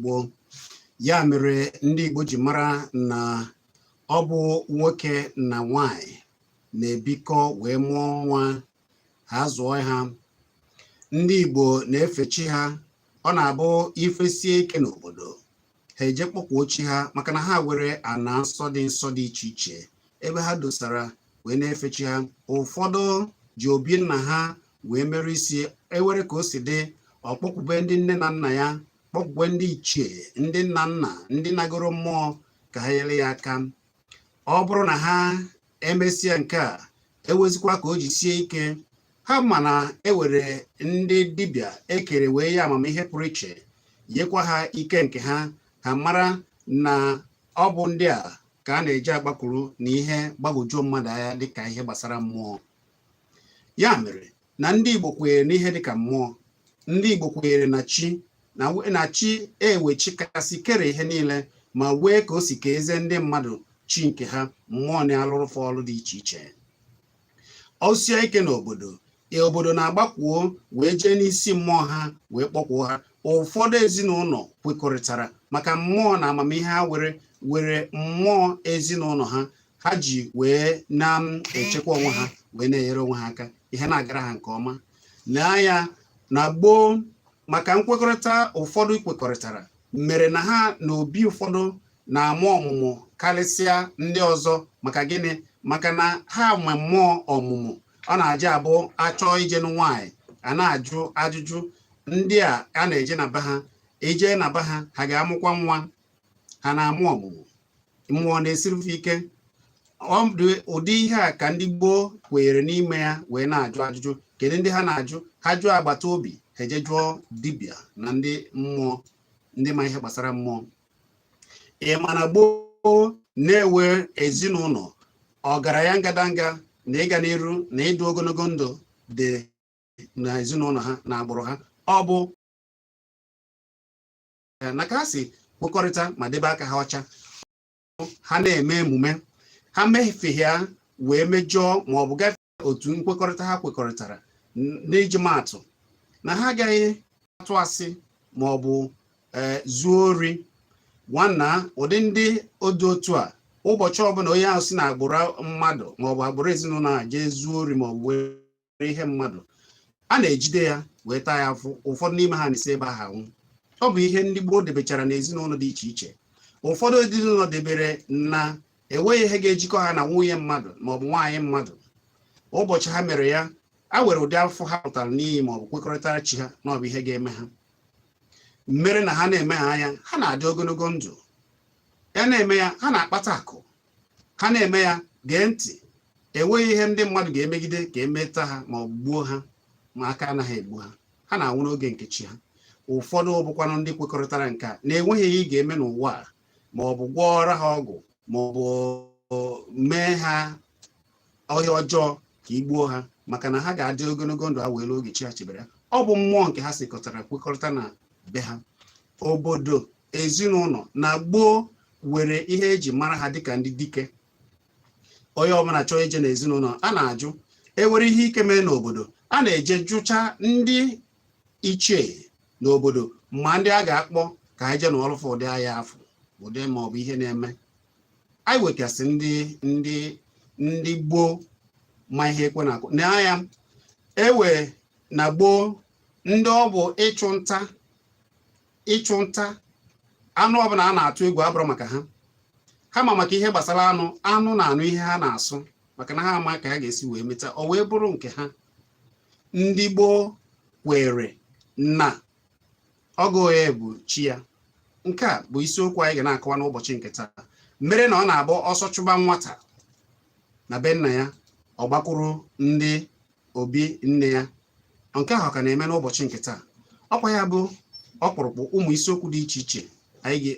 gboo. Ya mere ndị Igbo ji mara na ọ bụ nwoke na nwanyị na-ebikọ wee mụọ nwa, ha zụọ ha. Ndị Igbo na-efe chi ha. Ọ na-abụ ife sie ike n'obodo, ha eje kpọkwuo chi ha, maka na ha were ana nsọ dị nsọ dị iche iche ebe ha dosara wee na-efe chi ha. Ụfọdụ ji obi nna ha wee mere isi ewere ka o si dị, ọ kpọkwube ndị nne na nna ya, kpọkwube ndị ichie, ndị nna nna, ndị nagoro mmụọ ka ha nyere ya aka. Ọ bụrụ na ha emesịa nke a, ewezikwa ka o ji sie ike, ha ma na ewere ndị dibịa ekere wee ya amamihe pụrụ iche, nyekwa ha ike nke ha, ha mara na ọ bụ ndị a ka a na-eji agbakwuru na ihe gbagwojuo mmadụ anya dịka ihe gbasara mmụọ. Ya mere na ndị Igbo kwenyere n'ihe dịka mmụọ, ndị Igbo kwenyere na chi, na chi ewe chi kasị kere ihe niile, ma wee ka o si ka eze ndị mmadụ chi nke ha, mmụọ na-alụrụ fa ọlụ dị iche iche. O sie ike n'obodo, obodo na-agbakwuo wee jee n'isi mmụọ ha wee kpọkwuo ha. Ụfọdụ ezinụlọ kwekọrịtara maka mmụọ na amamihe ha were were mmụọ ezinụlọ ha, ha ji wee na-echekwa onwe ha, wee na-enyere onwe ha aka, ihe na-agara ha nke ọma. Lee anya na gboo, maka nkwekọrịta ụfọdụ kwekọrịtara mere na ha na obi ụfọdụ na-amụ ọmụmụ karịsịa ndị ọzọ. Maka gịnị? Maka na ha nwe mmụọ ọmụmụ. Ọ na-aja abụ achọọ ije nụ nwaanyị, a na-ajụ ajụjụ ndị a a na-eje na be ha, ije na be ha, ha ga-amụkwa nwa, ha na-amụ ọmụmụ, mmụọ na-esiri ike. Ọ dị ụdị ihe a ka ndị gboo kwenyere n'ime ya wee na-ajụ ajụjụ. Kedu ndị ha na-ajụ? Ha jụọ agbata obi, ha eje jụọ dibịa na ndị mmụọ, ndị ma ihe gbasara mmụọ. Ị ma na gboo na-ewe ezinụlọ ọgaranya ngadanga na ịga n'iru na ịdụ ogologo ndụ dị na ezinụlọ ha na agbụrụ ha, ọ bụ na ka ha si kwekọrịta ma debe aka ha ọcha, ha na-eme emume ha mefie wee mejọọ ma ọ bụ gafee otu nkwekọrịta ha kwekọrịtara. N'iji maatụ, na ha agaghị atụ asị ma ọ bụ zuo ori. Nwanna, ụdị ndị dị otu a, ụbọchị ọbụla onye ahụ si na agbụrụ mmadụ ma ọ bụ agbụrụ ezinụlọ a jee zuo ori ma ọ bụ were ihe mmadụ, a na-ejide ya wee taa ya afụ. Ụfọdụ n'ime ha na-esi ebe ahụ anwụ. Ọ bụ ihe ndị gboo debechara n'ezinụlọ dị iche iche. Ụfọdụ ezinụlọ debere na enweghị ihe ga-ejikọ ha na nwunye mmadụ ma ọ bụ nwaanyị mmadụ. Ụbọchị ha mere ya, a were ụdị afụfụ ha pụtara n'iyi ma ọ bụ kwekọrịtara chi ha na ọ bụ ihe ga-eme ha, mere na ha na-eme ha anya, ha na-adị ogologo ndụ. Ya na-eme ya, ha na-akpata akụ. Ha na-eme ya, gee ntị, enweghị ihe ndị mmadụ ga-emegide ka emeta ha ma ọ gbuo ha, ma aka anaghị egbu ha. Ha na-anwụ n'oge nke chi ha. Ụfọdụ bụkwanụ ndị kwekọrịtara nke a na-enweghị ihe ị ga-eme n'ụwa a, ma ọ bụ gwọọrọ ha ọgwụ, ma ọ bụ mee ha ihe ọjọọ ka ị gbuo ha, maka na ha ga-adị ogologo ndụ ha wee ruo oge chi ha chebere ha. Ọ bụ mmụọ nke ha sikọtara kwekọrịta na be ha. Obodo, ezinụlọ na gboo were ihe eji mara ha dịka ndị dike. Onye ọbụla chọọ ije n'ezinụlọ, a na-ajụ. Ewere ihe ike mee n'obodo, a na-eje jụcha ndị ichie n'obodo, ma ndị a ga-akpọ ka ha jee n'ọlụfụ ụdị agha afụ ụdị ma ọ bụ ihe na-eme. Anyị nwekasị ndị gboo ma ihe ekwe na-akụ na ya. Ewe na gboo, ndị ọ bụ ịchụ nta, ịchụ nta anụ ọbụla a na-atụ egwu abụrụ maka ha. Ha ma maka ihe gbasara anụ, anụ na-anụ ihe ha na-asụ, maka na ha ama ka ha ga-esi wee meta o wee bụrụ nke ha. Ndị gboo kwere na ọgụ onye bụ chi ya. Nke a bụ isiokwu anyị ga na-akọwa n'ụbọchị nke taa, mere na ọ na-abụ ọsọ chụba nwata na be nna ya, ọ gbakwuru ndị obi nne ya. Nke ahụ ka na-eme n'ụbọchị nke taa. Ọkwa ya bụ ọkpụrụkpụ ụmụ isiokwu dị iche iche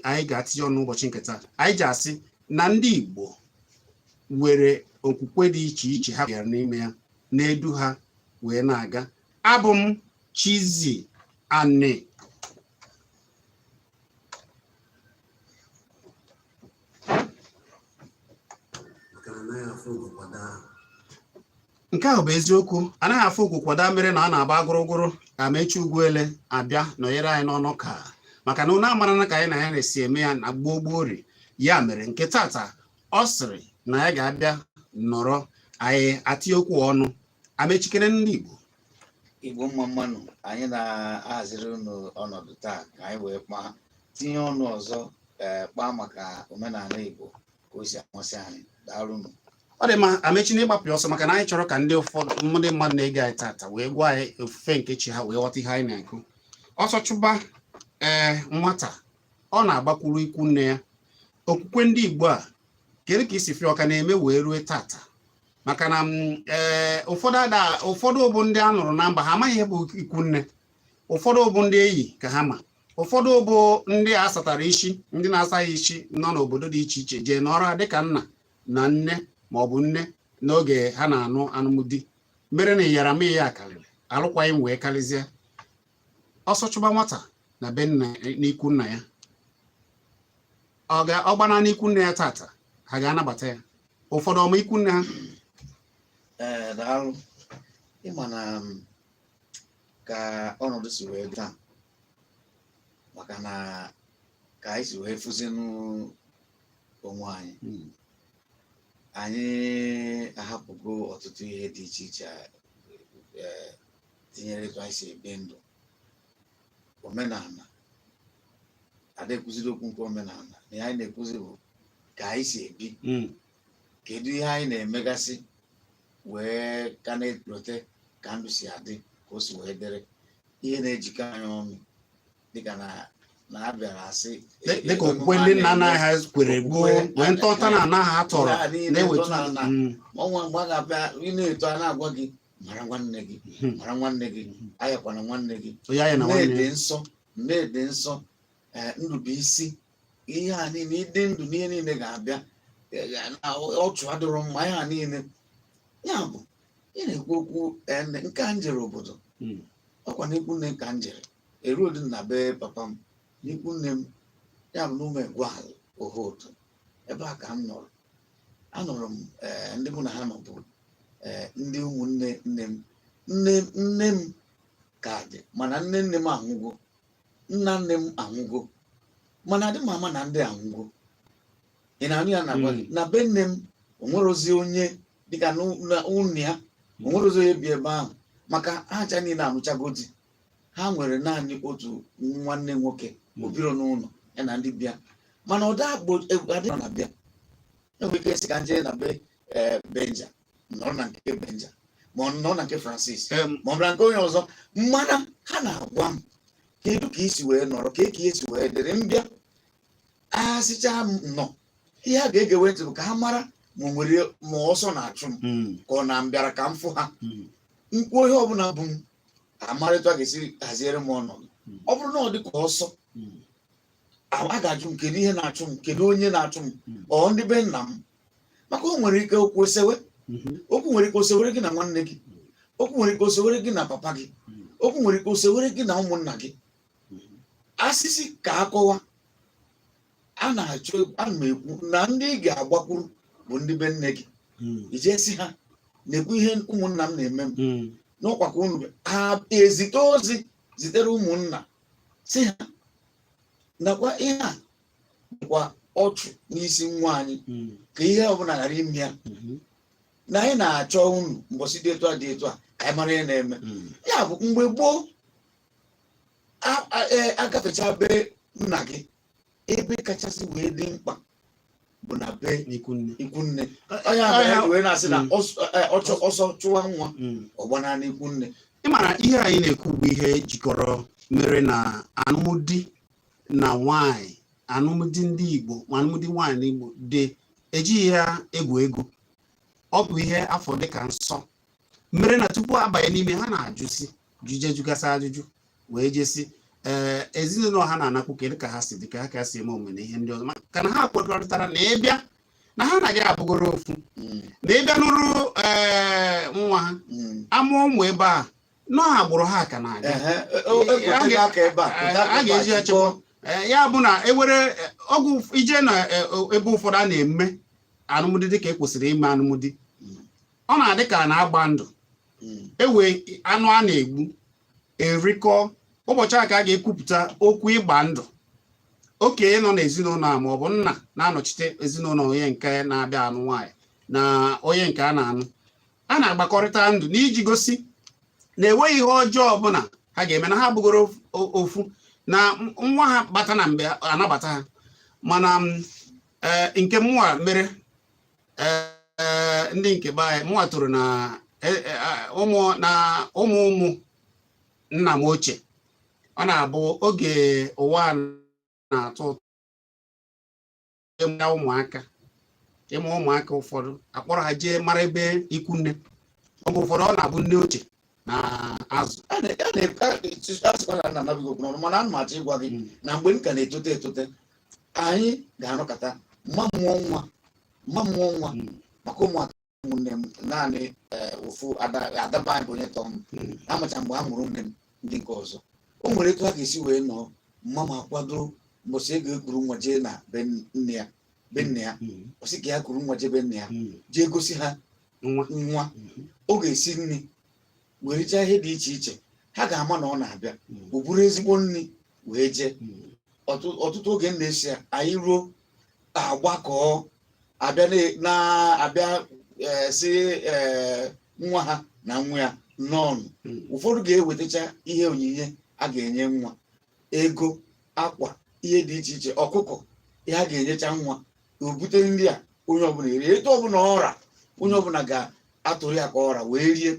anyị ga-atinye ọnụ n'ụbọchị nke taa. Anyị ji asị na ndị Igbo nwere okwukwe dị iche iche ha bịara n'ime ya na-edu ha wee na-aga. Abụ m Chizzy Ani. Nke ahụ bụ eziokwu, anaghị afụ ugwu kwada, mere na a na-agba gụrụgụrụ. Amechi Ugwuele abịa nọnyere anyị n'ọnụ ka Maka na unu amara na ka anyị na ya na-esi eme ya na gboo gboo ri. Ya mere nke tata, ọ sịrị na ya ga-abịa nọrọ anyị atinye okwu ọnụ. Amechikere ndị Igbo. Igbo, mma mma nụ. Anyị na-ahaziri unu ọnọdụ taa ka anyị wee kpaa, tinye ọnụ ọzọ, kpaa maka omenala Igbo ka o si amasị anyị. Daalụnụ. Ọ dị mma, Amechi, na ịgbapụ ọsọ, maka na anyị chọrọ ka ndị ụfọdụ ndị mmadụ na-ege anyị tata wee gwa anyị ofufe nke chi ha, wee ghọta ihe anyị na-ekwu. Ọsọ chụba nwata, ọ na-agbakwuru ikwu nne ya. Okwukwe ndị Igbo a, kedu ka isi fie ọka na-eme wee rue tata? Maka na ụfọdụ ada, ụfọdụ bụ ndị a nụrụ na mba, ha amaghị ihe bụ ikwu nne. Ụfọdụ bụ ndị enyi ka ha ma, ụfọdụ bụ ndị a satara isi, ndị na-asaghị isi nọ n'obodo dị iche iche jee nọrọ ha dịka nna na nne ma ọ bụ nne n'oge ha na-anụ anụmdi, mere na ịyara m ya karịrị alụkwaghị m wee karịzie. Ọsọ chụba nwata na be nna, n'ikwu nna ya, ọ ga ọ gbana n'ikwu nne ya tata, ha ga-anabata ya? Ụfọdụ ọma ikwu nne ha. Ee, daalụ. Ịma na ka ọnọdụ si wee dị taa, maka na ka anyị si wee fụzinụ onwe anyị, anyị ahapụgo ọtụtụ ihe dị iche iche, tinyere etu anyị si ebi ndụ omenala. Ada ekwuziri okwu nke omenala na ihe anyị na-ekwuzi bụ ka anyị si ebi. Kedu ihe anyị na-emegasị wee ka na-elote ka ndụ si adị, ka o si wee dịrị, ihe na-ejikọ anyị ọnụ, dịka na a bịara asị Dịka okwukwe ndị nna nna ha kwere gboo, wee ntọta na ana ha tọrọ Ihe a niile na-ewetu ntọ na ana. Ọnwa mgbe a ga-abịa, ị na-eto, a na-agwa gị mara nwanne gị, mara nwanne gị, ayakwana nwanne gị. Onye anya na nwanne na-ede ya. Nsọ na-ede nsọ, ndụ bụ isi ihe a niile. Ịdị ndụ n'ihe niile ga-abịa. Na ọchụ adịrọ mma, ihe a niile. Ya bụ, ị na-ekwu okwu, nke a njere obodo, ọkwa n'ikwu nne ka m jere eruo dị na be papa m, n'ikwu nne m, ya bụ n'ụmụ egwualụ Ohodo. Ebe a ka m nọrọ. Anọrọ m, ndị mụ na ha nọ bụ ndị ụmụnne nne m. Nne nne m ka dị, mana nne nne m anwụgo, nna nne m anwụgo, mana adị m ama na ndị anwụgo. Ị na-anụ ya na-agwa gị na be nne m, o nwerozi onye dịka na ụnụ ya, o nwerozi onye bi ebe ahụ, maka ha ncha niile anụchago di. Ha nwere naanị otu nwanne nwoke obiro n'ụlọ ya na ndị bịa, mana ọ da adị na bịa. Enwere ike isi ka nje na be Benja, nọrọ na nke Benja, ma ọ nọ na nke Francis, ma ọ bụ na nke onye ọzọ. Mana ha na-agwa m, kedu ka isi wee nọrọ, ka esi wee dịrị mbịa asịcha m nọ. Ihe a ga-egewe ntị bụ ka ha mara ma o nwere ma ọsọ na-achụ m, ka ọ na m bịara ka m fụ ha. Nkwuo ihe ọbụla bụ m amara etu a ga-esi haziere m ọnọdụ. Ọ bụrụ na ọ dị ka ọsọ, a ga-ajụ m kedu ihe na-achụ m, kedu onye na-achụ m. Ọ ndị be nna m, maka o nwere ike okwu esewe. Okwu nwere ike osewere gị na nwanne gị, okwu nwere ike osewere gị na papa gị, okwu nwere ike osewere gị na ụmụnna gị. Asịsị ka akọwa a na-achọ, ana m ekwu na ndị ị ga-agbakwuru bụ ndị be nne gị. Ijee sị ha na-ekwu ihe ụmụnna m na-eme m n'ọkwa, ka unu ha ezite ozi zitere ụmụnna, si ha nakwa ihe a bụkwa ọchụ n'isi nwa anyị, ka ihe ọbụla ghara ime ya, na anyị na-achọ unu mbọsị dị etu a dị etu a, ka anyị mara ihe na-eme. Ya bụ, mgbe gboo, agafecha be nna gị, ebe kachasị wee dị mkpa bụ na be Ikwu nne. Ikwu nne. Onye a mere ji wee na-asị na ọchọ ọsọ chụwa nwa, ọgbana n'ikwu nne. Ị mara ihe anyị na-ekwu bụ ihe jikọrọ mere na alụmdi na nwanyị, alụmdi ndị Igbo ma alụmdi nwaanyị n'Igbo dị, ejighị ya egwu egwu. Ọ bụ ihe afọ dịka nsọ, mere na tupu abanye n'ime ha na-ajụsi juje, jụgasị ajụjụ, wee jesi ezinụlọ ha na-anakwu kedu ka ha si dị, ka ha ka si eme omume na ihe ndị ọzọ, maka na ha kwekọrịtara na ịbịa na ha na gị abụgoro ofu, na ịbịa nụrụ nwa ha, amụọ ụmụ ebe a nọ, agbụrụ ha ka na-aga. Ehe, ekwetela aka ebe a, kweta aka a ebe a, ga-eji ya jikọọ. chekwa. Ya bụ na ewere ọgwụ ije na ebe ụfọdụ a na-eme alụmdi dịka e kwesịrị ime alụmdi, ọ na-adị ka a na-agba ndụ. Ewe anụ a na-egbu erikọ ụbọchị a ka a ga-ekwupụta okwu ịgba ndụ. Okenye nọ n'ezinụlọ a maọbụ nna na-anọchite ezinụlọ onye nke na-abịa anụ nwaanyị na onye nke a na-anụ, a na-agbakọrịta ndụ n'iji gosi na enweghị ihe ọjọọ ọbụla ha ga-eme, na ha bụgoro ofu, na nwa ha bata na mgbe anabata ha. Mana nke mụnwa mere, ndị nke be anyị, mụnwa toro na ụmụ na ụmụ ụmụ nna m ochie. Ọ na-abụ oge ụwa na-atọ ụtọ, ịmụ ụmụaka, ịmụ ụmụaka ụfọdụ, akpọrọ ha jee mara ebe ikwu nne. Oge ụfọdụ ọ na-abụ nne ochie na azụ. A na- a sịkwa na nna anabighị okwu n'ọnụ, mana ana m achọ ịgwa gị na mgbe m ka na-etote etote, anyị ga-anọkọta mma mmụọ nwa, mma mmụọ nwa, maka ụmụaka ụmụnne m naanị ofu adaba anyị bụ onye tọọ m. Amacha mgbe a mụrụ nne m ndị nke ọzọ, o nwere etu a ga-esi wee nọọ, mma m akwado mbọsị ego ekuru nwa jee na be nne ya, be nne ya. Ọ sị ka ya kuru nwa jee be nne ya, jee gosi ha nwa. Nwa ọ ga-esi nri, werechaa ihe dị iche iche, ha ga-ama na ọ na-abịa. O buru ezigbo nri wee jee. Ọtụtụ oge m na-esi ya, anyị ruo, agbakọọ, abịa na-abịa si nwa ha na nwa ya nọọnụ. Ụfọdụ ga-ewetacha ihe onyinye a ga-enye nwa, ego, akwa, ihe dị iche iche, ọkụkọ, ihe a ga-enyecha nwa. O bute nri a, onye ọbụla erie. Etu ọbụla ọra, onye ọbụla ga-atụrụ ya ka ọra wee rie.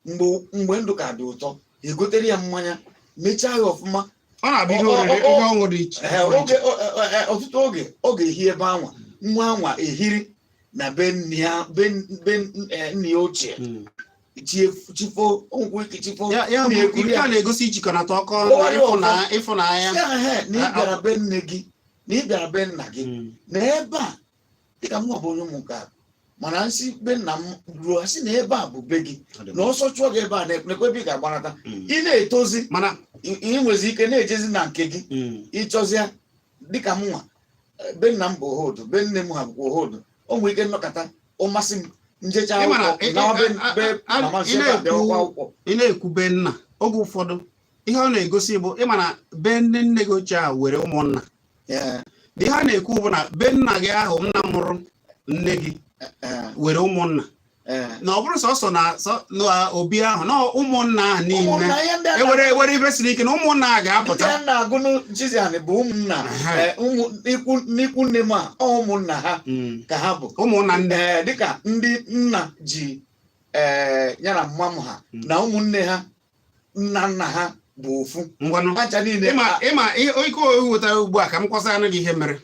Mgbe mgbe ndụ ka dị ụtọ, egotere ya mmanya, mechaa ya ọfụma. Ọ na-abụ ihe oriri, ihe ọṅụ dị iche. Oge ọtụtụ oge ọ ga-ehi ebe anwa, nwa anwa ehiri na be nne ya, be nne ya ochie. Chifo nkwụ ike, chifo. Ya bụ nne ekuru nke ya. a na-egosi ijikọnata ọkọ Ọ na dị ịfụnanya. Sị ha, "He, na ị bịara be nne gị, na ị bịara be nna gị na ebe a, dịka m nwa bụ onye ụmụnka, mana nsị be nna m ruo, asị na ebe a bụ be gị, na ọsọ chụọ gị ebe a, na-ekwe ebe ị ga-agbanata." Ị na-etozi, mana ị nwezi ike na-ejezi na nke gị. Ịchọzịa, dịka m nwa, be nna m bụ ohodo, be nne m ha bụkwa ohodo. O nwere ike nnọkọta, ọ masị m, njecha Ị mara, akwụkwọ nawa be be mama ị nsi ebe a bịa akwụkwọ. Ị na-ekwu be nna, oge ụfọdụ ihe ọ na-egosi bụ, ịma na be nne nne gị ochie a were ụmụnna. Ihe a na-ekwu bụ na be nna gị ahụ, nna mụrụ nne gị, were ụmụnna, na ọ bụrụ sọsọ na na obi ahụ, na ụmụnna ahụ niile. Ụmụnna, ihe ndị a ewere ewere ibe siri ike na ụmụnna a ndị ga-apụta. a na-agụ Chiziani bụ ụmụnna. Ụmụ ikwu n'ikwu nne m a, ọ ụmụnna ha ka ha bụ. Ụmụnna ndị Dịka ndị nna ji ya na mma m ha na ụmụnne ha, nna nna ha bụ ofu. Ngwanụ. Ha ncha niile. Ịma ịma ihe ike owu wetara ugbu a, ka m kwọsara gị ihe mere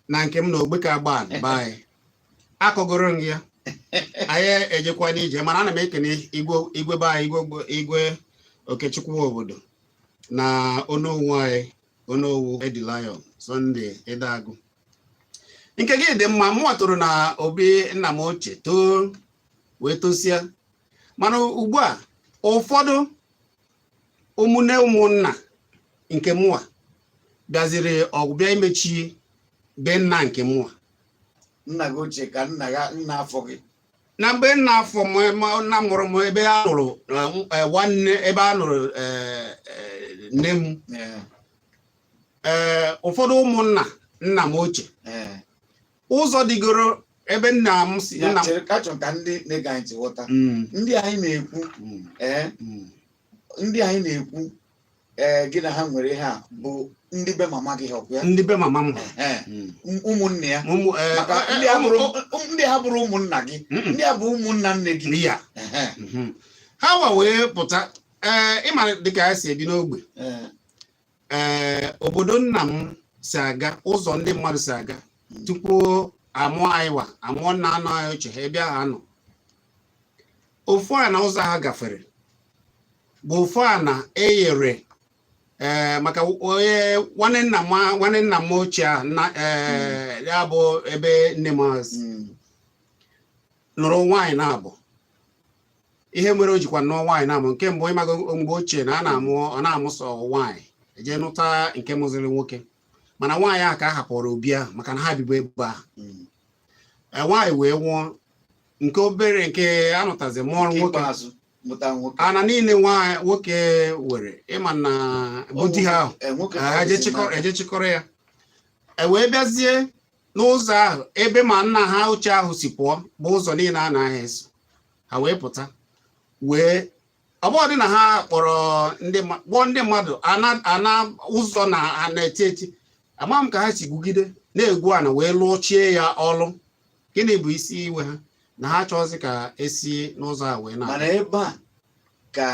na nke m na Ogbeke Agban be anyị. Akọgoro m gị ya, anyị ejekwa n'ije, mana ana m ekene igwe, igwe be anyị, igwe, igwe Okechukwu obodo na onowu anyị, Onowu Edilayo Sunday Edeagụ. Nke gị dị mma. Mụnwa toro na obi nna m ochie, too wee tosia, mana ugbu a ụfọdụ ụmụnne, ụmụnna nke mụnwa bịaziri ọgụ, bịa imechi be nna nke mụnwa. Nna gị ochie ka nna ya, nna afọ gị? Na mgbe nna afọ m, nna mụrụ m, ebe a nụrụ nwanne, ebe a nụrụ nne m. Ụfọdụ ụmụnna nna m ochie, ụzọ dịgoro ebe nna m si Ya, nna m chere ka achọrọ ka ndị na-ege anyị ntị ghọta. Ndị anyị na-ekwu, ndị anyị na-ekwu, gị na ha nwere ihe a bụ ndị be mama gị, ọkwa ya? Ndị be mama m. Ụmụnne ya. Ụmụ Maka ndị a bụrụ, ndị a bụrụ ụmụnna gị, ndị a bụ ụmụnna nne gị. Ya. Ha wa wee pụta. Ịma dịka ha si ebi n'ogbe, obodo nna m si aga, ụzọ ndị mmadụ si aga tupu amụọ anyị wa, amụọ nna anụ anyị ochie ha, ebe ahụ anọ ofu a na ụzọ ha gafere bụ ofu a na eyere maka onye nwanne nna m ochie ahụ nna ya bụ ebe nne m ahụ si nụrụ nwaanyị na-abụ. Ihe mere o jikwa nụọ nwaanyị na-amụ, nke mbụ, ịmago mgbe ochie na a na-amụ, ọ na-amụ sọ nwaanyị, eje nụta nke mụziri nwoke, mana nwaanyị ahụ ka a hapụrụ obi ahụ maka na ha bibu ebe ahụ. Nwaanyị wee nwụọ, nke obere nke anụtazi mụọ Nke nwoke. Ikpeazụ mụta nwoke. Ana niile nwaanyị nwoke were, ịma na bụ di ha ahụ. Nwoke ha ka eje ọ chịkọrọ dịzi eje chịkọrọ ya. E wee bịazie n'ụzọ ahụ ebe ma nna ha ochie ahụ si pụọ, bụ ụzọ niile a na-ahụ eso ha wee pụta, wee ọ bụrụ dị na ha kpọrọ ndị kpọọ ndị mmadụ ana ụzọ na ha na-eti eti. Ama m ka ha si gwugide na-egwu ana wee lụchie ya ọlụ. Gịnị bụ isi iwe ha? Na ha chọọzi ka esi n'ụzọ a wee na Mana ebe a ka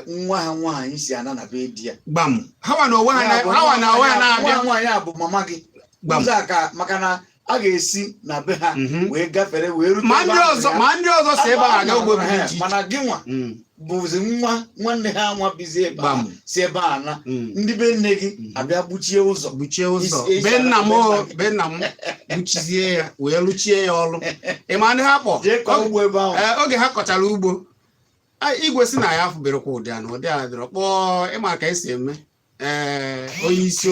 nwa ha nwaanyị si ana na be di ya. Gbam, ha wa na onwe ha Ya bụ ha wa na onwe ha nwa na-abịa. nwaanyị a bụ mama gị. Gbam. Ụzọ a ka, maka na a ga-esi na be ha wee gafere wee rute Ma ebe ndị ahụ ọzọ ya. Ma ndị ọzọ si ebe a aga ogbe dị iche iche. Mana gị nwa bụzi nwa nwanne ha nwa bizi ebe a, si ebe a na ndị be nne gị abịa gbuchie ụzọ. Gbuchie ụzọ. Isi Be nna m be o, nna gị. be nna m gbuchizie ya wee lụchie ya ọlụ. Ị ma ndị ha kpọ? Jee kọọ ugbo ebe ahụ. Ee, oge ha kọchara ugbo, igwe si na ya afụberekwa ụdị a na ụdị a dịrọ. Kpọọ, ịma ka esi eme, ee, onye isi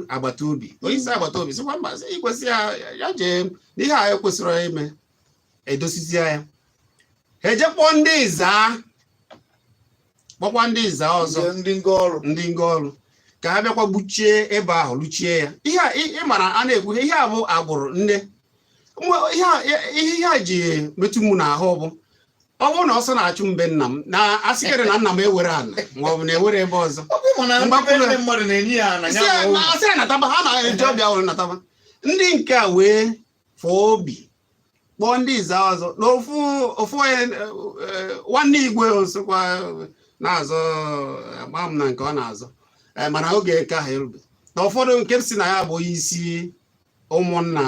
agbata obi, onye isi agbata obi sịkwa mba, sị igwe si ya ya jee n'ihe a ekwesịrị ime, edosizie ya. Ha eje kpọọ ndị ịza, kpọkwa ndị ịza ọzọ. Ndị nga ọrụ. Ndị nga ọrụ, ka ha bịakwa gbuchie ebe ahụ, lụchie ya. Ihe a ị mara a na-ekwu, ihe a bụ agbụrụ nne. Ihe a ji metụ m n'ahụ bụ ọ bụrụ na ọsọ na-achụ mbe nna m na asịkịrị na nna m ewere ala ma ọ bụ na ewere ebe ọzọ. Ọ bụ mana ndị be Mgbakwuru. nne mmadụ na-enye ya ana Sị ya ya bụ asị ya nataba, ha na-eji ọbịa were nataba. Ndị nke a wee fụọ obi kpọọ ndị ịza ọzọ na ofu ofu onye, nwanne igwe osikwa na-azọ, agba m na nke ọ na-azọ. Mana oge nke ahụ erube na ụfọdụ nke si na ya bụ onye isi ụmụnna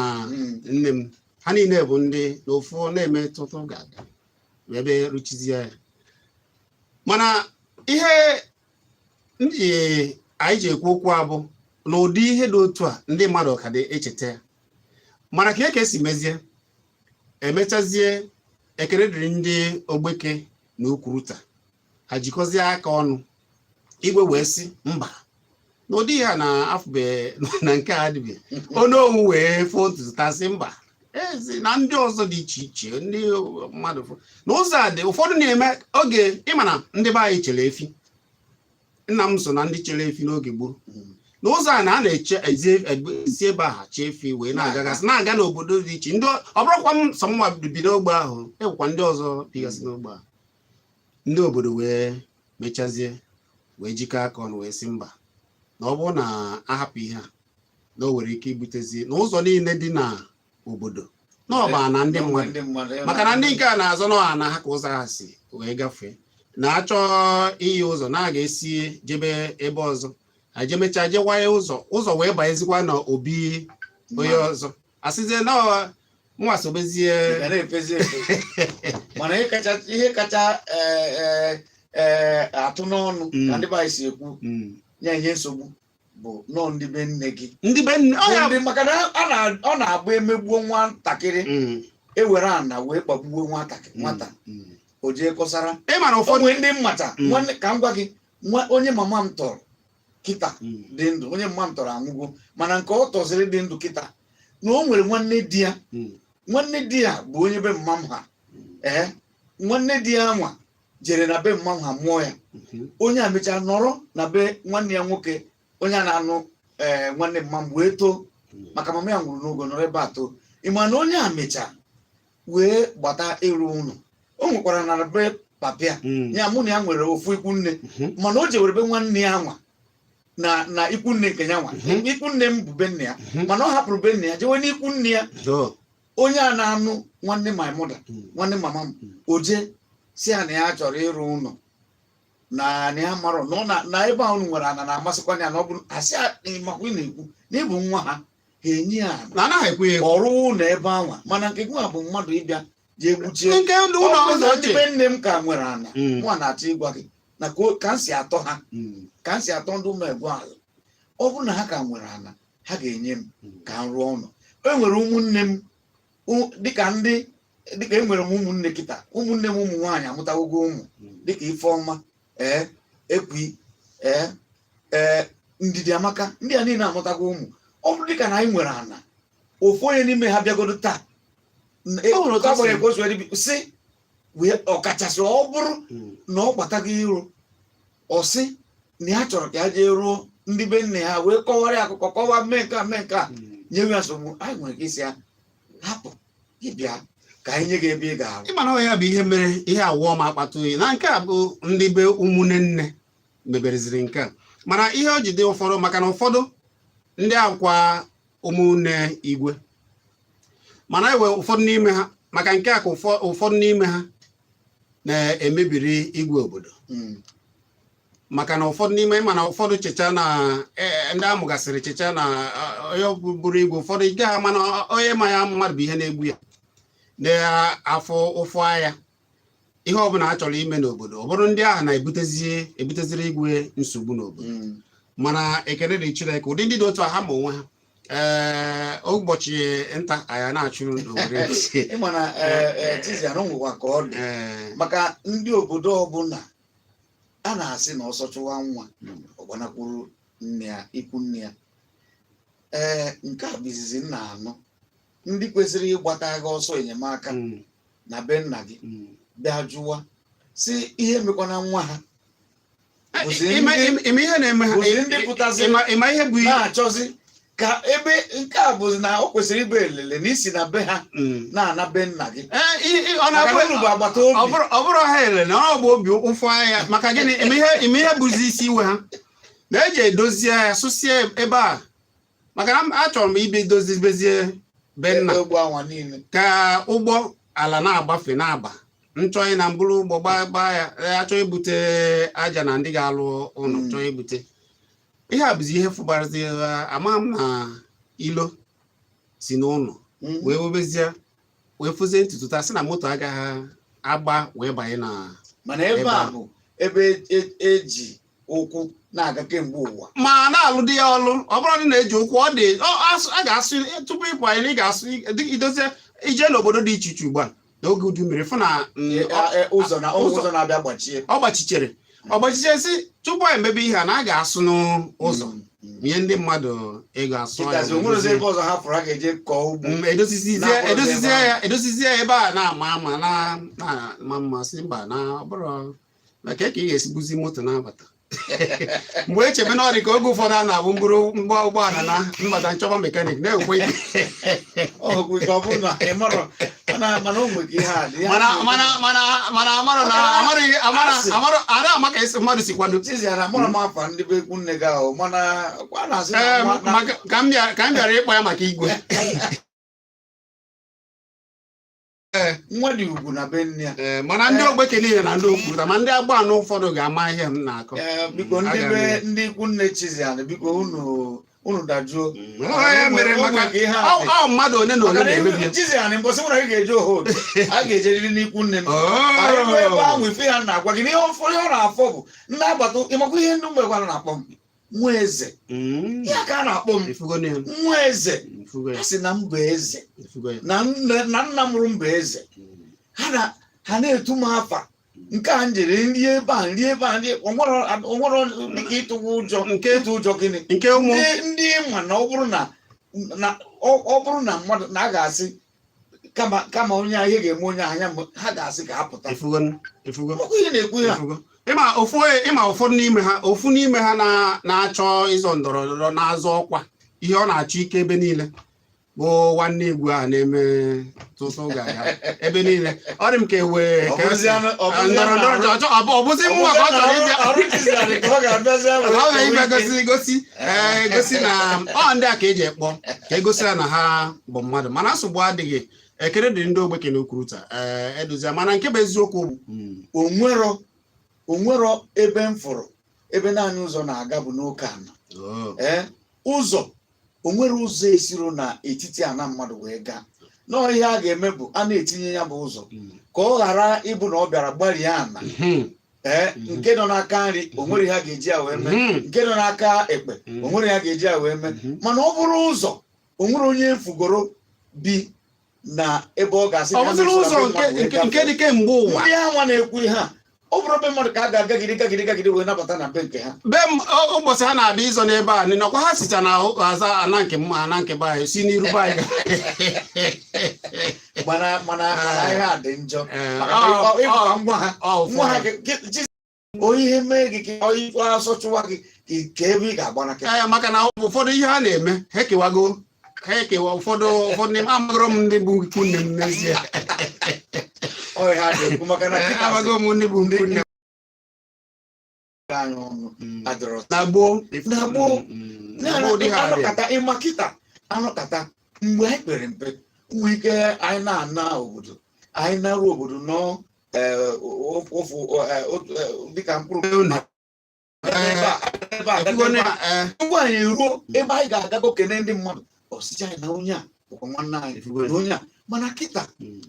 nne m, ha niile bụ ndị na ofu na-eme tụtụ ga-aga ebe rụchizie ya. Mana ihe ndị anyị ji ekwu okwu abụ na ụdị ihe dị otu a, ndị mmadụ ka dị echeta ya. Mana ka eke si mezie, emechazie, ekele dịrị ndị Ogbeke na Ukwuruta, ha jikọzie aka ọnụ. Igwe wee sị mba, na ụdị ihe a na afụbe na nke a adịbe. Onowu wee foo ntutu tasị mba, ezi na ndị ọzọ dị iche iche, ndị mmadụ fụ na ụzọ a dị. Ụfọdụ na-eme oge, ịma na ndị be anyị chere efi. Nna m so na ndị chere efi n'oge gboo. Na ụzọ a na a na-eche esi ebe ahụ achị efi wee na-agagasị na-aga n'obodo dị iche. Ndị ọ bụrụkwa m sọ mma bido ogbe ahụ, ewekwa ndị ọzọ bigasị n'ogbe ahụ. Ndị obodo wee mechazie wee jikọọ aka ọnụ wee sị mba, na ọ bụrụ na ahapụ ihe a, na o nwere ike ibutezi na ụzọ niile dị na obodo na ọba na ndị mmadụ, ndị mmadụ maka na ndị nke a na-azọ n'ọha na ha ka ụzọ ha si wee gafee, na-achọ iyi ụzọ na a ga-esi jebe ebe ọzọ, ha jemechaa jewaye ụzọ, ụzọ wee banyezikwa na obi onye ọzọ, asịzie na nwa sobezie. Ga na-efezi efe. Mana ihe kacha atụ n'ọnụ ka ndị be anyị si ekwu na-enye nsogbu bụ nọọ ndị be nne gị. Ndị be nne ọ Bụ ya ndị, maka na ọ na-agba emegbuo nwatakịrị, ewere ana wee kpagbuo nwatakịrị, nwata o jee kọsara. Ị mara O ụfọdụ nwee ndị mmata. Nwanne, ka m gwa gị, nwa onye mama m tọrọ kịta dị ndụ, onye mama m tọrọ anwụgo, mana nke ọ tọziri dị ndụ kịta, na o nwere nwanne di ya. Nwanne di ya bụ onye be mma m ha. Ee, nwanne di ya nwa jere na be mma m ha mụọ ya. Onye a mechaa nọrọ na be nwanne ya nwoke, onye a na-anụ, ee, nwanne mma m, wee too, maka mama ya nwụrụ n'oge, nọrọ ebe a too. Ị ma na onye a mechaa wee gbata ịrụ ụlọ, o nwekwara na be papịa ya, mụ na ya nwere ofu ikwu nne, mana o jewere be nwanne ya nwa na ikwu nne nke ya nwa. Ikwu nne m bụ be nne ya, mana ọ hapụrụ be nne ya jewe n'ikwu nne ya, onye a na-anụ nwanne my mother, nwanne mama m. O jee si ya na ya chọrọ ịrụ ụlọ, na ya marọ na ọ na ebe ahụ unu nwere ana na-amasịkwa ya, na ọ bụ asị makwa ị na-ekwu na ịbụ nwa ha, ha enye ya ana. Na anaghị ekwe ya ekwe. Ọrụ ụlọ ebe anwa, mana nke gị nwa bụ mmadụ ịbịa jee gbuchie Nke ndị ụlọ Ọ bụrụ ụzọ na ndị ochie be nne m ka nwere ana, mụ a na-achọ ịgwa gị na ka m si atọ ha, ka m si atọ ndị ụmụ egwu ala, ọ bụrụ na ha ka nwere ana, ha ga-enye m ka m rụọ ụlọ. E nwere ụmụnne m dịka ndị dịka enwere m ụmụnne kịta, ụmụnne m ụmụ nwaanyị amụtawogo ụmụ, dịka Ifeọma, ee, Ekwi, ee ee, Ndidi Amaka, ndị a niile amụtago ụmụ. Ọ bụrụ dịka na anyị nwere ana, ofu onye n'ime ha bịagodo taa O nwere otu o si agbanyeghị ka o si wee dị, sị wee ọkachasị ọ bụrụ na ọ gbatago iro, ọ sị na ya chọrọ ka ya jee rụọ, ndị be nne ha wee kọwara ya akụkọ, kọwaa mee nke a, mee nke a. Nyewe ya nsogbu, anyị nwere ike ịsị ya hapụ gị, bịa ka anyị nye gị ebe ị ga-arụ. Ịma na ọ ya bụ ihe mere ihe awụọ m akpata oyi na nke a bụ ndị be ụmụnne nne mebereziri nke a, mana ihe o ji dị ụfọdụ maka na ụfọdụ ndị akwa ụmụnne igwe, mana ewe ụfọdụ n'ime ha maka nke a ka ụfọdụ n'ime ha na-emebiri igwe obodo, maka na ụfọdụ n'ime, mana ụfọdụ checha na ndị amụgasịrị checha na onye bụrụ igwe, ụfọdụ ị gaghị ama na onye ma ya mmadụ bụ ihe na-egbu ya na-afụ ụfụ anya. Ihe ọbụla a chọrọ ime n'obodo, ọ bụrụ ndị ahụ na-ebutezi ebuteziri igwe nsogbu n'obodo. Mana ekele dị Chineke, ụdị ndị dị otu a ha ma onwe ha. Ee, ụbọchị nta anyị na-achụ n'Owerri. Ịma na Chiziana nwekwa ka ọ dị maka ndị obodo ọbụla a na-asị na ọsọ chụwa nwa ọ gbanakwuru nne ya, ikwu nne ya. Ee, nke a bụ izizi m na-anụ ndị kwesịrị ịgbata agha ọsọ enyemaka na be nna gị bịa jụwa si ihe mekwana nwa ha bụzi Ịma ihe na-eme ha bụzi ndị pụtaziri ịma ihe bụ na-achọzi ka ebe nke a bụzi na o kwesịrị ịbụ elele na isi na be ha na-ana be nna gị. Ee, ọ maka na-abụ na unu bụ agbata ọ obi. Bụrụ ha elele na ọ bụ obi ụfụ anya. Maka gịnị? Ịma ihe bụzi isi iwe ha na-eji edozie ya, sụsie ebe a, maka na achọrọ m ibi dozibezie be nna egwu anwa niile ka ụgbọ ala na-agbafe na-aba nchọ na mbụrụ ụgbọ gbaa gbaa ya. Ee, achọ ibute aja na ndị ga-alụ ụlọ, chọọ ibute ihe a bụzi ihe fụbarazi. Ama m na ilo si n'ụlọ wee webezie wee fụzie ntutu taa sị na moto agaghị agba wee banye na Mana ebe ebe a a. bụ ebe eji ụkwụ na-aga kemgbe ụwa. Ma na-alụ di ya ọlụ, ọ bụrụ na na-eji ụkwụ ọ dị a ga-asụ tupu ịpụ anyị, ị ga-asụ idozie ije n'obodo dị iche iche ugbu a n'oge udu mmiri fụ na ụzọ na ụzọ. Ụzọ na-abịa gbachie. Ọ gbachiche si tupu anyị emebe ihe a na a ga-asụ n'ụzọ nye ndị mmadụ ego asụ ya. Kịtazi onwere ụzọ ebe ọzọ ha fụrụ ha ga-eje kọọ ugbo Edosizizie na-akpọrọ edosizie ebe ahụ. Ya edosizie ebe a na-ama ama na na-ama mma, si mba, na ọ bụrụ maka ka ị ga-esi buzi moto na-abata mgbe echebe na ọ dị ka oge ụfọdụ a na-abụ mbụrụ mgba ụgbọala na mbata nchọba mechanic na-ekwe ike. Ọ bụ ka ọ bụrụ na ị marọ, mana o nwere ka ihe a dị ihe a Mana na-ekwu. mana amara na amara ihe amara Asị. Amara ada ama ka esi mmadụ si kwado. Chiziana, amara m afa ndị be ikwu nne gị ahụ, mana a na-asị na Ee, nwa maka ka m bịara ịkpọ ya maka igwe. Nwa dị ugwu na be nne ya. Ee, mana ndị ogbeke niile na ndị okwuruta ma ndị agba anụ ụfọdụ ga-ama ihe m na-akọ. Ee, biko, ndị Aga be m ndị ikwu nne Chiziana, biko, unu dajuo. Ọ ya mere O nwere maka ka ihe a dị. Ọ mmadụ one na ole Maka na na-emebi ya. Chiziana, mbọsị mụ na gị ga-eje ohodo, a ga-ejeriri n'ikwu nne m. Anyị ruo ebe ahụ, ife ya na-agwa gị na ihe ọfọ ihe ọ na-afọ bụ ndị agbata. Ịmakwa ihe ndị mgbe na-akpọ m nwa eze. Ya ka a na-akpọ m. Ifugo na ya. Nwa eze. Ifugo ya. A sị na m bụ eze. Ifugo ya. Na nne na nna mụrụ m bụ eze. Ha na-etu m afa nke a m jere nri ebe a, nri ebe a, nri onwere dịka ịtụwa ụjọ nke ịtụ ụjọ gịnị. Nke ụmụ Ndị ma na ọ bụrụ na ọ bụrụ na mmadụ na a ga-asị kama onye ahụ ihe ga-eme onye ahụ ya ha ga-asị ka ha pụta. Ifugo, ifugo. Ọkụ ihe na-ekwu ya. Ifugo. Ịma ofu onye, ịma ụfọdụ n'ime ha, ofu n'ime ha na-achọ ịzọ ndọrọ ndọrọ, na-azọ ọkwa, ihe ọ na-achọ ike ebe niile bụ nwanne igwe a na-eme tụtụ ga-aga ebe niile. Ọ dị m ka ewe Ọ ka bụrụzie ndọrọ ndọrọ ọ bụzi nwa ka ọ chọrọ ịbịa. Ọrụ Chiziana ka ọ ga-abịazi Ọ ga-ịbịa gosi gosi ee gosi na ọ ndị a ka eji ekpọ ka egosi ya na ha bụ mmadụ, mana nsogbu adịghị. Ekele dị ndị ogbeke na okwuruta ee edozia, mana nke bụ eziokwu bụ Onwero ebe m fụrụ ebe naanị ụzọ na-aga bụ n'oke ana. Ee, ụzọ onwere ụzọ esiro n'etiti ana mmadụ wee gaa nọọ. Ihe a ga-eme bụ a na-etinye ya bụ ụzọ ka ọ ghara ịbụ na ọ bịara gbarie ana. Ee, nke nọ n'aka nri onwere ihe a ga-eji ya wee mee, nke nọ n'aka ekpe onwere ihe a ga-eji ya wee mee. Mana ọ bụrụ ụzọ onwere onye fugoro bi na ebe ọ ga-asị Ọ na ya bụzịrị mesoro ụzọ be nke mmadụ wee nke gafee. dị kemgbe ụwa. Ndị anwa na-ekwu ihe a, ọ bụrụ be mmadụ ka a ga-agagide gagide gagide wee nabata na be nke ha. Be m ụbọchị ha na-abịa ịzọ n'ebe a nọkwa, ha sicha na aza ana nke m, ana nke be anyị si n'iru be anyị. Mana ihe a dị njọ Ee, maka na ịkpọ nwa ha ọ nwa ha ụfọdụ. Onye ihe mee gị ka ọ ikpe asọ chụwa gị ka ebe ị ga-agbanaka. Ee, maka na ụfọdụ ihe ha na-eme, ha ekewago. Ha ekewa ụfọdụ ụfọdụ n'ime amagoro m ndị bụ ikwu nne m n'ezie. Ọ ihe a na-ekwu maka na kịta Amago m ndị bụ ikwu nne m. Anyị ọnụ adịrọ. Na gboo. Na gboo. Na gboo dị ha adị. Anọkata ịma kịta, anọkata mgbe anyị pere mpe, nwee ike anyị na-ana obodo, anyị naruo obodo nọ ofu dịka mkpụrụ Unu. ebe a, ebe a, Ekwugo ebe na a. Tupu anyị eruo ebe anyị ga-agago kene ndị mmadụ, ọsịcha anyị na onye a bụkwa nwanne anyị Efugo. na onye a. Mana kịta,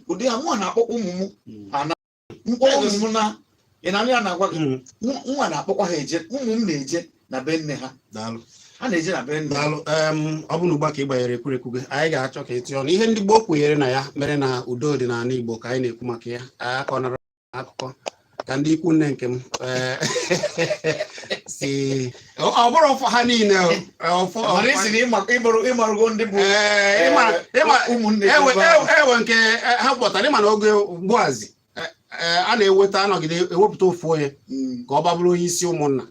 ụdị a mụa na-akpọkwa ụmụ m mkpọrọ ụmụ m na ị na ya na-agwa gị, nwa na-akpọkwa ha eje, ụmụ m na-eje na be nne ha. Daalụ. Ha na-eje na be nne ha. Daalụ. Ọ bụ na ugbu a ka ị gbanyere ekwurekwu gị, anyị ga-achọ ka ị tinye ọnụ ihe ndị gboo kwenyere na ya mere na udo dị n'ala Igbo ka anyị na-ekwu maka ya. Akọnara akụkọ ka ndị ikwu nne nke m si ọ bụrụ ọfọ ha niile o, ọfọ Mana isi na ịmarụgo ndị bụ Ee, ịma ụmụnne gị ewe ebe ahụ. Ewe nke ha kpọtara. Ịma na oge ugbuazi a na-eweta anọgide ewepụta ofu onye ka ọ babụrụ onye isi ụmụnna.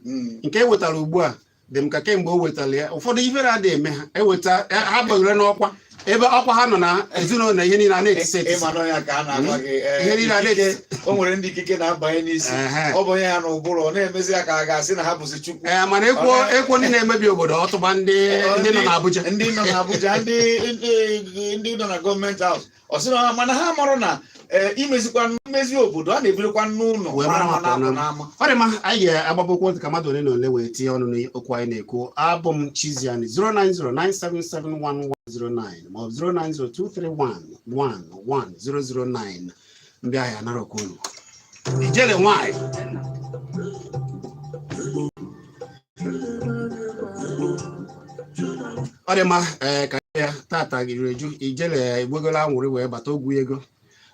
Nke e wetara ugbu a dị m ka kemgbe o wetara ya, ụfọdụ ifere adịghị eme ha eweta ha gbagoro n'ọkwa ebe ọkwa ha nọ na ezinụlọ na ihe niile a na-etisi etisi. Ịma na ya ka a na-agwa gị Ihe niile a ikike, na-etisi. O nwere ndị ikike na-abanye n'isi. Ọ bụ onye ya na ụbụrụ ọ na-emezi ya ka a ga-asị na ha bụzi Chukwu. Ee, mana ekwuo ekwuo ndị na-emebi obodo, ọtụba ndị nọ n'Abuja. Ndị nọ n'Abuja, ndị nọ na government house, ọ sị na mana ha marụ na imezikwa mmezi obodo a na-ebirikwa n'ụlọ wee mara mara maka ma na-apụ ọnụ. n'ama. Ọ dị mma, anyị ga-agbabokwu ntị ka mmadụ ole na ole wee tinye ọnụ n'okwu anyị na-ekwu. Abụ m Chiziani, 09097711109 maọbụ 09023111009. Ndị ahịa nara okwu unu. Ijele nwanyị. Ọ dị mma. Ee, ka ya tata gịrị eju ijele egbegola anwụrị wee bata ogwu ego.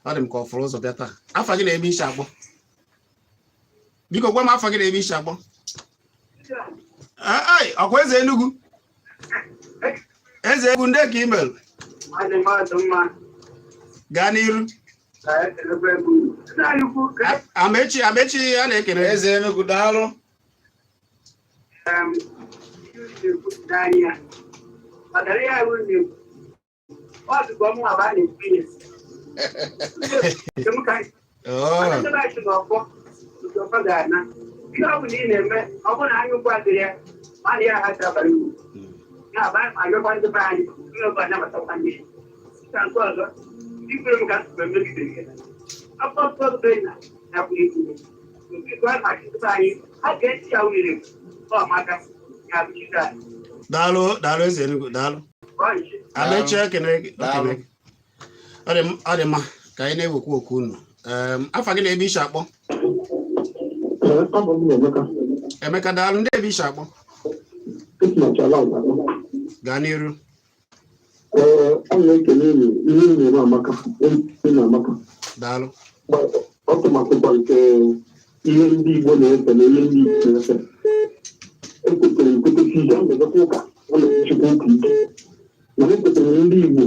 Ọ dị m ka ọ fụrụ ụzọ bịa taa. Afa gị na ebe isi akpọ, biko gwa m afa gị na ebe isi akpọ. Ai, ọkwa eze Enugu, eze Enugu, ndị ka email. Adị mmadụ mma. Gaa n'iru. Ka ekelekwa ebe unu. Nna anyị ukwu ka Amechi, Amechi, a na-ekele. Eze Enugu, daalụ. Ihe unu na-ekwupụta anya ya. Maka na ihe ahụ unu na-ekwu, ọ dịkwa mma bụ a na-ekwu ihe. Nke m ka mana ndị be anyị sị na ọfọ nke ọfọ ga-ana. Ihe ọ bụla ị na-eme, ọ bụrụ na anya ukwu adịrị ya, ma ya ha dabara uru. Ya bụ anyị ayọkwa ndị be anyị, ndị ọbụla anabatakwa ndị. Ka nke ọzọ, ndị kwere m ka nsogbu emegide ihe. Akwụkwọ nsọ bụ na nakwa ikwu. Nke a na-achị ndị be anyị, ha ga-esi ya wunye ọ maka ya bụ Jizọs. Daalụ, daalụ, eze Enugu, daalụ. Ọ nchi. Amechi, ekene gị. Daalụ. Ekene gị. Ọ dị mma ka anyị na-ewekwa okwu unu. Afa gị na ebe isi akpọ? Ee, abụ m Emeka. Emeka, daalụ. Ndị ebe isi akpọ? Esi na Chala. Gaa n'iru. Ee, a na-ekele unu, ihe unu na-eme amaka, unu amaka. Daalụ. Ọ tụmatụkwa nke ihe ndị Igbo na-efe na ihe ndị Igbo na-efe. Ekwetere nkwetesi ike, a na-edekwa ụka, a na-echekwa ụka ike. Mana ekwetere na ndị Igbo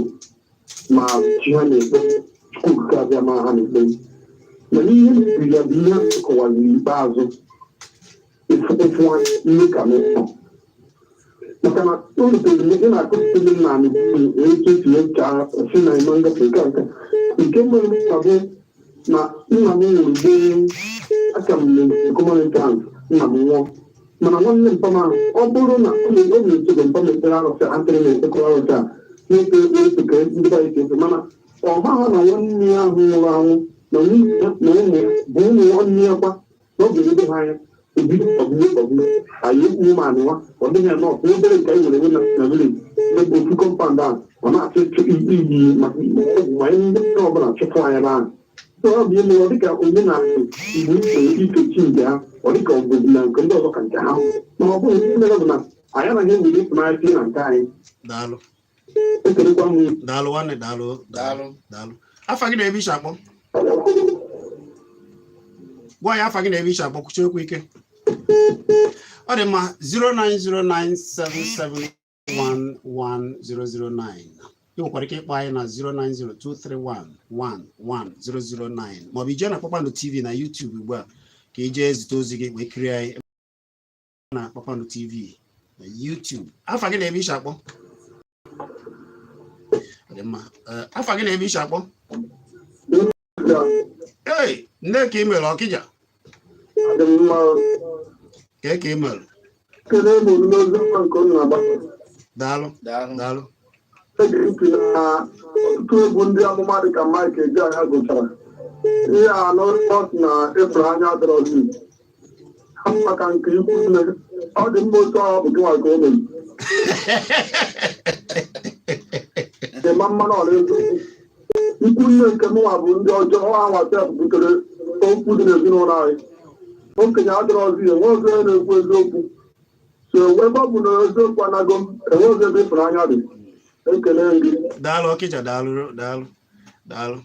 ma chi ha na-ekpe, Chukwu Okike abịa ma ha na-ekpe. Mana ihe mebiri ya bụ ihe a kọwaziri ikpeazụ, ịfụ ihe ka n'ụlọ. Maka na o rutere mgbe ị na-akụziri m na etu esi echa si na eme ngafe nke a nke mere m bụ na nna m nwụrụ gboo, aka m na common entrance, nna m nwụọ, mana nwanne mpa m ahụ, ọ bụrụ na ọ na-esoro mpa m ekpere arụsị, atịrị na-ekpekọrọ arụsị a na-efe efe ka ndị be anyị si efe, mana ọ maghị na nwanne ya ahụ nwụrụ anwụ na nwunye ya na ụmụ ya bụ ụmụ nwanne ya kwa, na ọ ga-elebe ha anya obi ọbụla ọbụla anyị ekwu ma anịwa ọ dịghị ya nọọsụ obere nke anyị nwere enwe na village n'ebe ofu compound ahụ, ọ na-achọ ịchụ iyi maka ọgwụ ma ihe ndị ọbụla chụpụ anyị ebe ahụ. So ọ bụ ihe mere ọ dịka omenala Igbo ife ife chi nke ha, ọ dịka ọ bụ na nke ndị ọzọ ka nke ha, mana ọ bụghị. Ihe mere bụ na anyị anaghị ewere ịfụnanya tinye na nke anyị. Daalụ. Ekelekwa m. Daalụ nwanne, daalụ. Daalụ. Daalụ. Afa gị na ebe isi akpọ? Gwa ya afa gị na ebe isi akpọ. Kwuchie okwu ike. Ọ dị mma, 09097711009. Ị nwekwara ike ịkpọ anyị na 09023111009 maọbụ ijee na Kpakpando TV na YouTube ugbu a ka ị jee zite ozi gị wee kirie anyị na Kpakpando TV na YouTube. Afa gị na ebe isi akpọ? Ọ dị mma. Afa gị na ebe i si akpọ? Ei, nne, ka email Ọkịja. Dị mma. Ka email. Kedu ebe n'ozi ọma nke unu na-agba? Daalụ. Daalụ. Daalụ. Ege ntị na ọtụtụ egwu ndị amụma dịka Mike Ejeagha gụchara ihe a n'ọsị na ịfụnanya adịrọzi ha maka nke ikwu nne. Ọ dị mma otu ahụ bụ gịnwa ka o mere dị mma mmanụ ọla eziokwu. Ikwu nne nke mụnwa bụ ndị ọjọọ. Ha nwasef butere okwu dị n'ezinụlọ anyị. Okenye adịrọzi, enwe ozi onye na-ekwu eziokwu. So ebe ọ bụ na eziokwu anago m, enwe ozi ebe ịfụnanya dị. Ekele gị. Daalụ, Ọkịja, daalụ, daalụ, daalụ.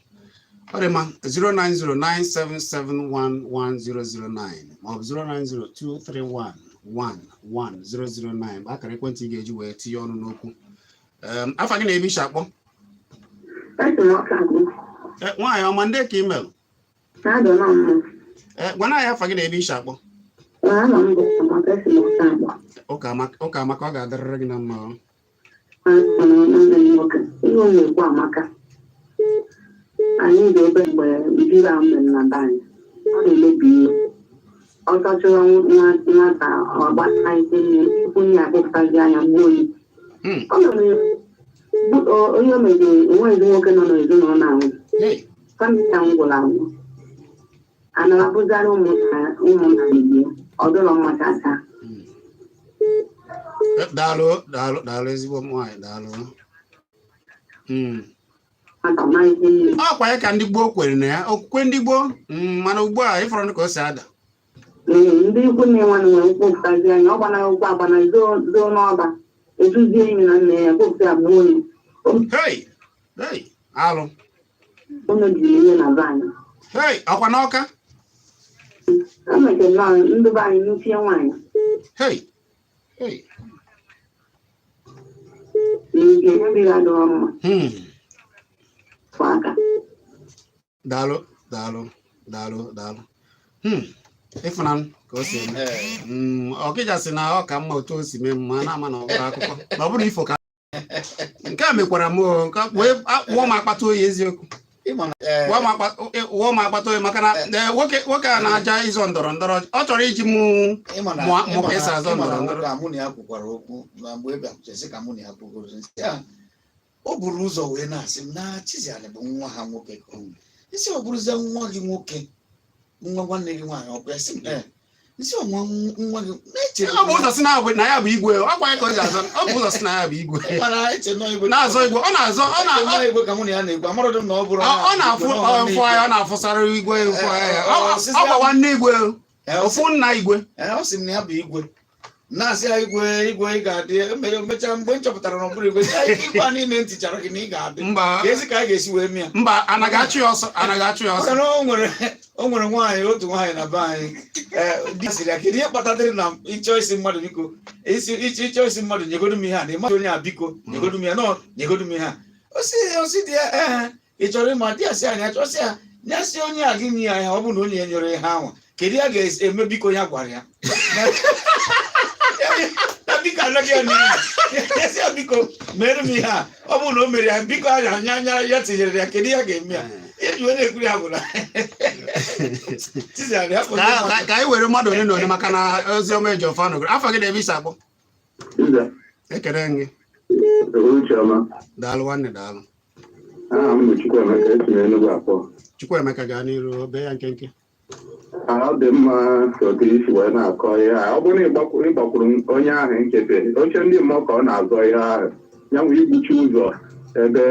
Ọ dị mma. 09097711009 maọbụ 09023111009 bụ akara ekwentị ị ga-eji wee tinye ọnụ n'okwu. Afa gị na ebe i si akpọ? Esi m Ọka agụ. Nwaanyị ọma, ndị ka email. Na-adọ na mmụ. Gwana anyị afa gị na ebe i si akpọ. Ee, ana m bụ Amaka, esi m Ọka agba. Ụka amaka, ụka amaka, ọ ga-adịrịrị gị na mma ọ. Ana m nwanne m nwoke. Ihe ọ na-ekwu amaka. Anyị dị ebe mgbe mmiri ahụ mere na be anyị. Ọ na-emebi ihe. Ọ sachara nwata ọgbata ike nne tupu nye akpụpụtazi anya gbuo oyi. Ọ mere onye o meziri enweghịzi nwoke nọ n'ezinụlọ ahụ. Hey. Family ahụ gwụrụ agwụ. A na-abụzara ụmụnna ụmụnna mebie. Ọ dịrọ mma tata. Daalụ, daalụ, daalụ, ezigbo nwaanyị, daalụ. Nwata ma ihe nne. Ọkwa ya ka ndị gboo kwere na ya, okwukwe ndị gboo, mana ugbu a ịfọrọ ka o si ada. Ee, ndị ikwu nne nwanne nwere mkpọpụtazi anya ọ gbanaghị ụkwụ agbana zoo zoo n'ọba etuzie enyi na nna ya kpọpụta ya gbuo onye. Hey, hey, alụ. O mebiri ihe na be anyị. Hey, ọkwa n'Ọka? O mechara nnọọ ndị be anyị nuchie nwaanyị. Hey, hey. Nke ya mmiri adịrọ mma. Fụ aka. Daalụ, daalụ, daalụ, daalụ. Ịfụnanụ ka o si eme. Ọkịja sị na ọ ka mma otu o si mee mma na ama na ọ bụrụ akụkọ na ọ bụrụ ifo ka nke a mekwara m o, nke a wee wụọ m akpata oyi eziokwu. Ịma na ee, Wụọ m akpata oyi maka na nwoke nwoke a na-aja ịzọ ndọrọ ndọrọ, ọ chọrọ iji mụ ịma na mụ ịma ka esi na azọ ịma na ndọrọ ndọrọ. nwoke a mụ na ya kwukwara okwu na mgbe ị bịakwuchesi ka mụ na ya kwugoro nsị ya, o buru ụzọ wee na-asị m na Chiziani bụ nwa ha nwoke ka ọ bụ. Isi ọ bụrụzie nwa gị nwoke, nwa nwanne gị nwaanyị ọkwa ya sị m ee, nsị ọ nwa nwa gị na-eche. Ọ bụ ụzọ si na na ya bụ igwe, ọ kwa ya ka o ji azọ. Ọ bụ ụzọ si na ya bụ igwe. Mana eche nọ igwe. Na-azọ igwe, ọ na-azọ ọ na Eche nọ igwe ka mụ na ya na-ekwu, amarodị m na ọ bụrụ ọ na-afụ igwe, na ọ nwanne ụfụ ya, ọ igwe. na-afụsara igwe ụfụ ya. Osisi Ọ gwa nwanne igwe. Ọ ofu nna igwe. Ee, ọ sị m na ya bụ igwe, na-asị ya igwe, igwe ị ga-adị. Emechaa mgbe m chọpụtara na ọ bụrụ igwe, sị ya, igwe a niile ntị chara gị na ị ga-adị. Mba. Ka ezi ka a ga-esi wee mịa. Mba, anaghị achụ ya ọsọ, anaghị achụ ya ọsọ. Maka na o nwere nwaanyị, otu nwaanyị na be anyị, ee, di sịrị ya, kedu ihe kpatadịrị na ịchọ isi mmadụ biko, isi ịchọ isi mmadụ nyegodu m ihe a, na ịmadụ onye a, biko nyegodu m ya, nọ nyegodu m ihe a. Osi dị ya, ee, ị chọrọ ịma di ya sị anyị achọsị ya ya sị onye a gị nye ya ihe, ọ bụrụ na onye ya nyere ihe anwa, kedu ya ga-eme? Biko ya gwara ya na biko anaghị ya n'iyi ya, sị ya biko mere m ihe a, ọ bụrụ na o mere ya, biko anya anya anya ya tinyere ya, kedu ya ga-eme ya? Ihe ji wee na-ekwuru ya bụ na Chiziani hapụ ndị Ka mmadụ. ka anyị were mmadụ ole na ole maka na ozi ọma eji ọfa nọgoro. Afọ gị na ebe isi akpọ? Nze, Ekele gị. Ucheọma. Daalụ nwanne, daalụ. Aha m bụ Chukwuemeka, esi m Enugu akpọ. Chukwuemeka, gaa n'iru, bee ya nkenke. Ọ dị mma otu isi wee na-akọ ihe a. Ọ bụrụ na ịgbakwuru onye ahụ nkịtị, oche ndị mmụọ ka ọ na-azọ ihe ahụ. Ya nwee igbuchi ụzọ ebe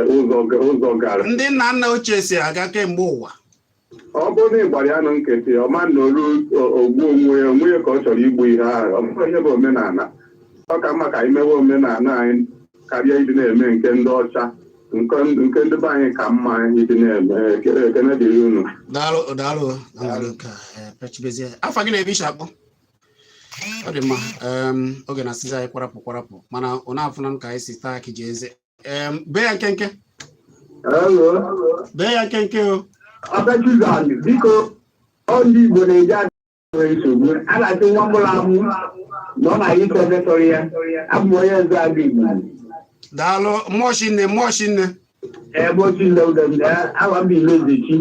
ụzọ gara. Ndị nna nna ochie si aga kemgbe ụwa. Ọ bụrụ na ị gbara ya nụ nkịtị, ọ ma na olu ogbu onwe ya ka ọ chọrọ igbu ihe ahụ. Ọ bụrụ ihe bụ omenala, ọ ka mma ka anyị mewe omenala anyị karịa ịdị na-eme nke ndị ọcha. Nke ndị be anyị ka mma ịdị na-eme. Ekene dịrị unu. Daalụ, daalụ na nwere nke a, pechibezie. Afa gị na ebe isi akpọ? Ọ dị mma. Oge na-asịzi anyị kwarapụ kwarapụ, mana ọ na-afụna ka anyị si taa akị ji eze. Bee ya nkenke. Hello. Bee ya nkenke o. Ọbachizan, biko, ọ ndị Igbo na-eji aka nwere nsogbu. A na-achị nwa mụrụ amụ na ọ na-ayị ike ebe sọrọ ya. Abụ m onye nzu agụ Igbo. Daalụ, mmụọ shinne, mmụọ shinne. Ebe ochi nne ụda awa mba ile ezechi.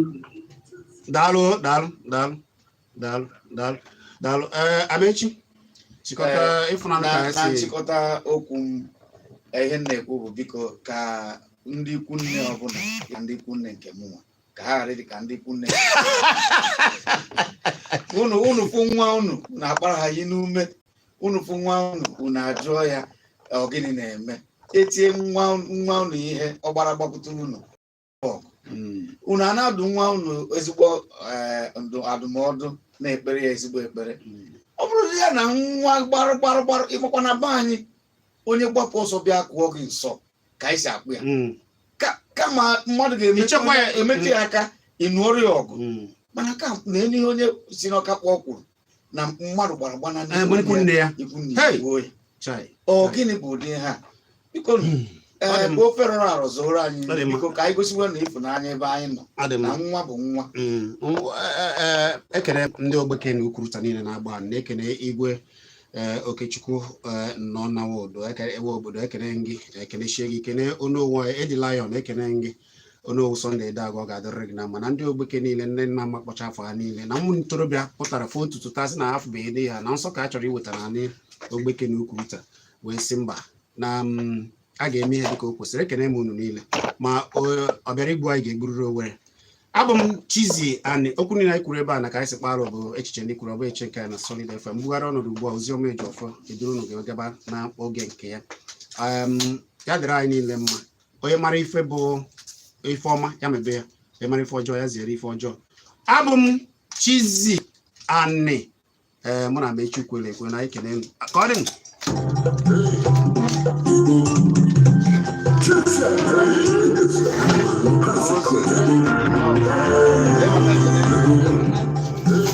Daalụ, daalụ, daalụ, daalụ, daalụ, daalụ. Ee, Amechi, chịkọta ịfụnanya ka Na anyị na si nchịkọta okwu m, ihe m na-ekwu bụ, biko, ka ndị ikwu nne ọbụla, ka ndị ikwu nne nke mụnwa, ka ha ghara ịdị ka ndị ikwu nne unu. Unu fụ nwa unu na-akpara ha yi n'ume, unu fụ nwa unu, unu ajụọ ya, ọ gịnị na-eme? Etie nwa unu ihe, ọ gbara gbakwute unu ọgụ. Unu a na-adụ nwa unu ezigbo ndụ adụmọdụ, na-ekpere ya ezigbo ekpere. Ọ bụrụ ya na nwa gbarụ gbarụ gbarụ, ịmakwa na be anyị, onye gbapụ ọsọ bịa kụọ gị nsọ ka anyị si akpụ ya. Kama mmadụ ga-emetụ Ịchekwa ya. emetụ ya aka, ị nụọrọ ya ọgụ. Mana ka na enu ihe onye si n'ọka kpọọ kwuru na mmadụ gbara gbana Ee, ikwu nne ya. Ikwu nne ya Hey! gbuo ya. Chai. Ọ gịnị bụ ụdị ha? Biko, Ọ dị ee, mma. ka ofe rọrọ arọ zụrụ anyị. Ọ dị mma. Biko, ka anyị gosikwa na ịfụnanya ebe anyị nọ Ọ dị na mma. nwa bụ nwa. Ekene ndị Ogbeke na Ukwuruta niile na-agba, na-ekene igwe Okechukwu nọ na obodo, ewe obodo, ekene gị, ekenechie gị, kene Onowu Edi Lion, ekene gị, Onowu Sunday Edeagụ, ọ ga-adịrịrị gị na mma, na ndị Ogbeke niile, nne nna mma kpọcha afọ ha niile, na ụmụ ntorobịa pụtara fo ntutu tasị na afụbeghị dị ya na nsọ ka a chọrọ iweta na ndị Ogbeke na Ukwuruta wee sị mba, na a ga-eme ihe dịka o kwesịrị. Ekene m unu niile, ma ọ bịara igbu anyị ga-egburiri Owere. Abụ m Chizzy Ani. Okwu niile anyị kwuru ebe a na ka anyị si kpara bụ echiche ndị kwuru, ọ bụ eche nke anyị na Solid FM. Mbugharị ọnọdụ ugbu a, Oziọma Ejiofor eduru unu ga-agaba na oge nke ya. Ya dịrị anyị niile mma. Onye mara ife bụ ife ọma, ya mebe ya. Onye mara ife ọjọọ, ya ziere ife ọjọọ. Abụ m Chizzy Ani. Ee, mụ na Amechi kwere ekwe na anyị kene unu. Ka ọ dị m.